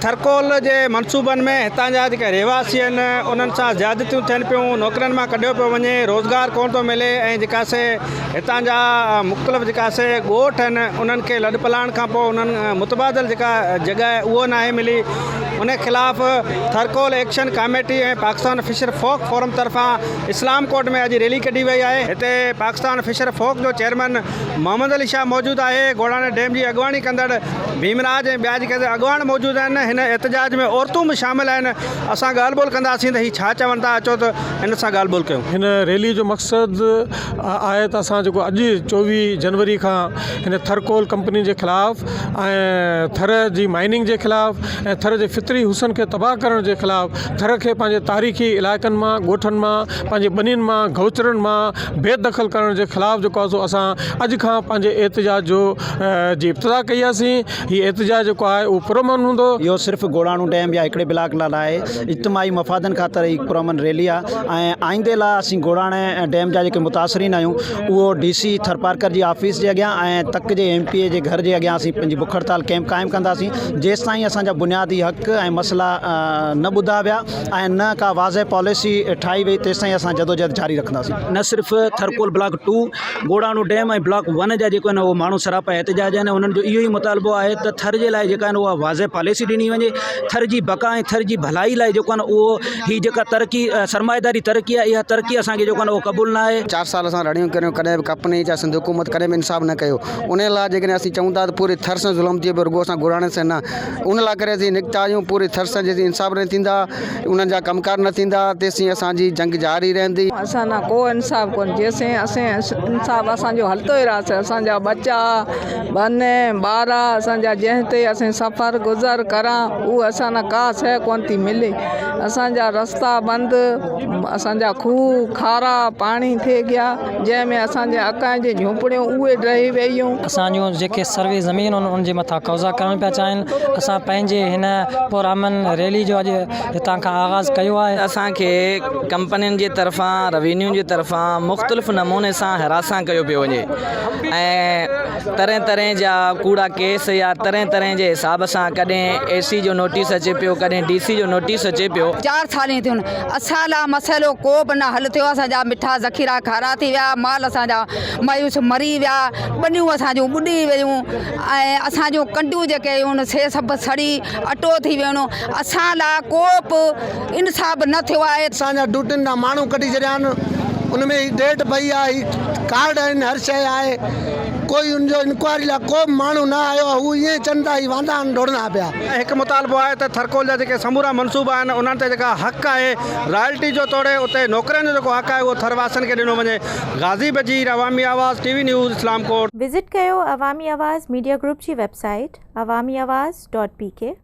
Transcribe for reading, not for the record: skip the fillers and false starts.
ٿرڪول جي منصوبن ۾ هتان جا جيڪي رهواسي آهن انهن سان زيادتيون ٿين پيون نوڪرين مان ڪڍيو پيو وڃي روزگار ڪونه ٿو ملي ۽ جيڪا سي هتان جا مختلف جيڪا سي ڳوٺ آهن انهن کي لڏ پلاڻ کان پوء انهن متبادل جيڪا جڳهه آهي اهو ناهي ملي ان خلاف Thar coal action committee ۽ Pakistan fisher folk forum طرفان اسلام ڪوٽ ۾ اڄ ريلي ڪڍي وئي آهي هتي پاڪستان فشر فوڪ جو چيئرمين محمد علي شاهه موجود آهي، گوڙاڻي ڊيم جي اڳواڻي ڪندڙ ڀيمراج ۽ ٻيا جيڪي اڳواڻ موجود آهن، هن احتجاج ۾ عورتون به شامل آهن، اسان ڳالهه ٻولهه ڪنداسين ته هي ڇا چون ٿا، اچو ته هن سان ڳالهه ٻولهه ڪيون. هن ريلي جو مقصد آهي ته اسان جيڪو اڄ 24 جنوري کان هن ٿرڪول ڪمپني جي خلاف ۽ ٿر جي مائننگ جي خلاف ۽ ٿر جي فطري حسن کي تباهه ڪرڻ جي خلاف ٿر کي پنهنجي تاريخي علائقن مان ڳوٺن مان پنهنجي ٻنين مان گئوچرن مان بي دخل ڪرڻ جي خلاف جيڪو آهي سو اسان اڄ کان پنهنجي احتجاج جو جي ابتدا ڪئي آسين هي احتجاج جيڪو آهي اهو پرامن هوندو. اهو صرف گوڙاڻو ڊيم يا هڪڙي بلاڪ لاء ناهي اجتماعي مفادن خاطر هي پرامن ريلي آهي ۽ آئيندي لاء اسين گوڙاڻي ڊيم جا جيڪي متاثرين آهيون اهو ڊي سي ٿرپارڪر جي آفيس جي اڳيان ۽ تڪ جي ايم پي اي جي گهر جي اڳيان اسين پنهنجي بک هڙتال ڪيمپ قائم ڪنداسين جيستائين اسان جا بنيادي حق ۽ مسئلا نه ٻڌا ويا ۽ نه ڪا واضح پاليسي ٺاهي وئي تيستائين اسان جدوجهد جاري رکنداسين. نه صرف Thar coal block two, Gorano dam ۽ block one جا جيڪو آهن اهو ماڻهو سراپا احتجاج آهن انهن جو اهو ئي مطالبو آهي ته ٿر جي لاء جيڪا آهن اها واضح پاليسي ڏني وڃي ٿر جي بقا ۽ ٿر جي ڀلائي لاء جيڪو آهن اهو هي جيڪا ترقي سرمائيداري ترقي آهي اها ترقي اسان کي جيڪو آهن اهو قبول نه آهي. چار سال اسان رڙيون ڪريون ڪڏهن به ڪمپني يا سنڌ حڪومت ڪڏهن به انصاف نه ڪيو ان لاء جيڪڏهن اسين چئون ٿا ته پوري ٿر سان ظلم ٿئي پيو رڳو اسان گوڙاڻي سان نه ان لاء ڪري اسين نڪتا آهيون پوري ٿر سان جيسين انصاف نه ٿيندا انهن جا ڪم ڪار نه ٿيندا تيسين اسان جي جنگ جاري رهندي. اسان لاء ڪو انصاف ڪونهي جيسين اسين انصاف اسان جو هلتو ئي رهسي اسان جا ٻچا ٻن ٻارا اسان جا جنهن تي اسين سفر گذر ڪران اهو اسان لاء ڪا شيء ڪونه ٿي ملي اسان جا رستا بند اسان جا کوهه کارا پاڻي ٿي گيا جنهن ۾ اسان جي اڪائين جون جهوپڙيون اهي ڊهي ويون. اسان جون جيڪي سروي زمين آهن ان جي مٿان قبضا ڪرڻ پيا چاهين اسان پنهنجي هن پرامن ريلي جو اڄ هتان کان آغاز ڪيو آهي. اسان کي ڪمپنين جي طرفان روينيو جي طرفان مختلف نموني سان هراسان ڪيو پيو وڃي ۽ طرح طرح جا ڪوڙا ڪيس يا طرح طرح جي حساب سان ڪڏهن اي سي جو نوٽيس اچي پيو ڪڏهن ڊي سي جو نوٽيس اچي پيو. چار سالين ٿيون اسان لا مسئلو ڪو به نه حل ٿيو اسان جا مٺا ذخيرا کارا ٿي ويا مال اسان جا مايوس مري ويا ٻنيون اسان جون ٻڏي ويون ۽ اسان جون ڪنڊيون جيڪي هيون سي سڀ سڙي اٽو ٿي ويون اسان لا ڪو به انصاف نه ٿيو آهي. اسان جا ڊيوٽين تان ماڻهو ڪڍي ڇڏيا آهن ان ۾ هي ڊيٽ پئي آهي هي ڪارڊ آهن هر شيء آهي ڪوئي ان جو انڪوائري لاء ڪو به ماڻهو نه آيو آهي هو ائين چون ٿا هي واندا آهن ڊوڙندا پيا. ۽ هڪ مطالبو آهي ته ٿرڪول جا جيڪي سمورا منصوبا آهن انهن تي جيڪا حق آهي رائلٽي جو توڙي اتي نوڪرين جو جيڪو حق آهي اهو ٿر واسين کي ڏنو وڃي Ghazi Bajeer Awami Awaz T V news Islamkot. Visit ڪيو عوامي آواز ميڊيا گروپ جي web site Awami Awaz dot P K.